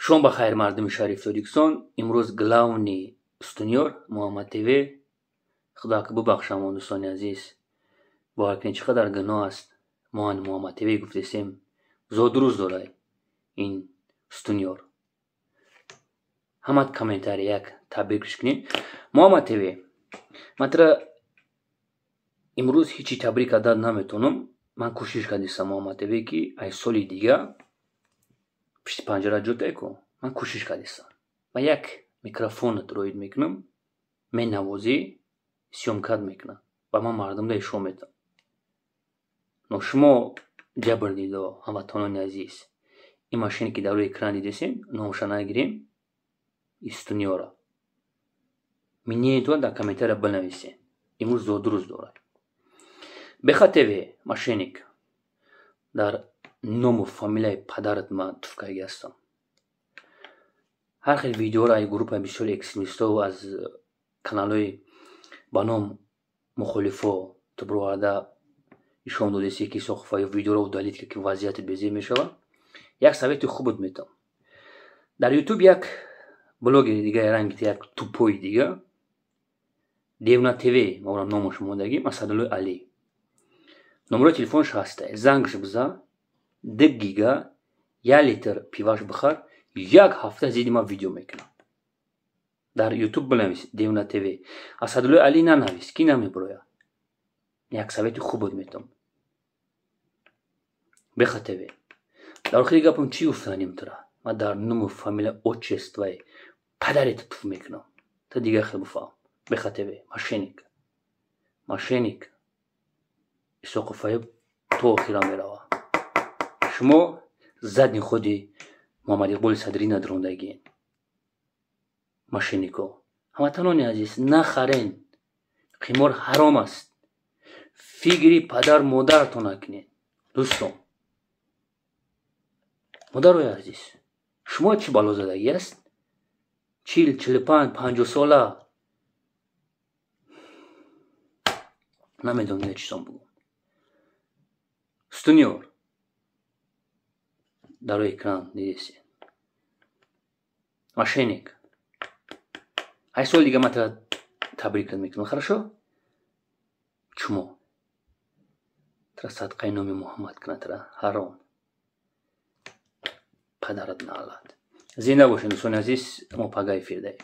Шом ба хайр, мардуми шариф Тоҷикистон. Имрӯз главный устунёр Муҳаммад ТВ. Худо ки бубахшамон, дӯстони азиз. Бовар кунед, чӣ қадар гуноҳ аст. Мо ан Муҳаммад ТВ гуфтесем, зодрӯз дорад ин устунёр. Ҳамат комментарий як табрикш кунед. Муҳаммад ТВ, ман тра имрӯз ҳечи табрик карда наметавонам. Ман кӯшиш кардистам, Муҳаммад ТВ, ки ай соли дига пишти панҷара ҷотай ку. Ман кӯшиш кардистам. Ман як микрофонат роид мекунам, менавозӣ, съёмка мекунам ва ман мардумда ишон метавам. Но шумо ҷабр дидо, ҳамватанони азиз. Ин машине ки дар рӯи экран дидесем, номаша нагирем, истунёра. Мнение тон дар комментария бинависед. Имрӯз зодрӯз дорад. Беха ТВ, мошенник, дар ному фамилияи падарат ман туфкагӣ ҳастам. Ҳар хел видеоро ай группаи бисёри экстремистҳо аз каналҳои ба ном мухолифо ту бироварда ишон додеси, ки сохфа ё видеоро удалить, ки вазъиятат безеб мешавад. Як совет и хубат метавам. Дар Ютуб як блогери дига, ранги як тупой дига, Девна ТВ, ма номаш мондагӣ, Асадуллои Алӣ. Номерои телефонаш ҳаста. Зангш биза, 2 гига, 1 литр пиваш бихар, як ҳафта зидди ман видео мекунам. Дар Ютуб бинавис Девна ТВ. Асадуллои Алӣ нанавис, ки намебирояд. Як совет и хубат метавам. Беха ТВ. Дар охири гапам чӣ гуфтаним тура? Ман дар ному фамилия, отчество и падарета туф мекунам. Ту дигар хел бифаҳм. Беха ТВ, мошенник. Мошенник. Исоқу Фаиб то охира мерава. Шумо задний ход и Муҳаммад Иқболи Садрӣ надрондагиен. Мошенник о. Ҳамватанони азиз, нахарен. Қимор ҳаром аст. Фикри падар модаратон накунед. Дӯстон. Модарои азиз, шумо чӣ бало задагӣ аст? 40, 45, 50 сола. Намедонам дигар чизон бугум. Стуниёр. Дар рӯи экран дидесед. Мошенник. 8 соли дига ман тра табрикат мекунам. Хорошо? Чумо. Тра садқаи номи Муҳаммад кунад тра. Ҳаром. Падарат наалад. Зинда бошед, дӯстони азиз, мо пага эфирдаем.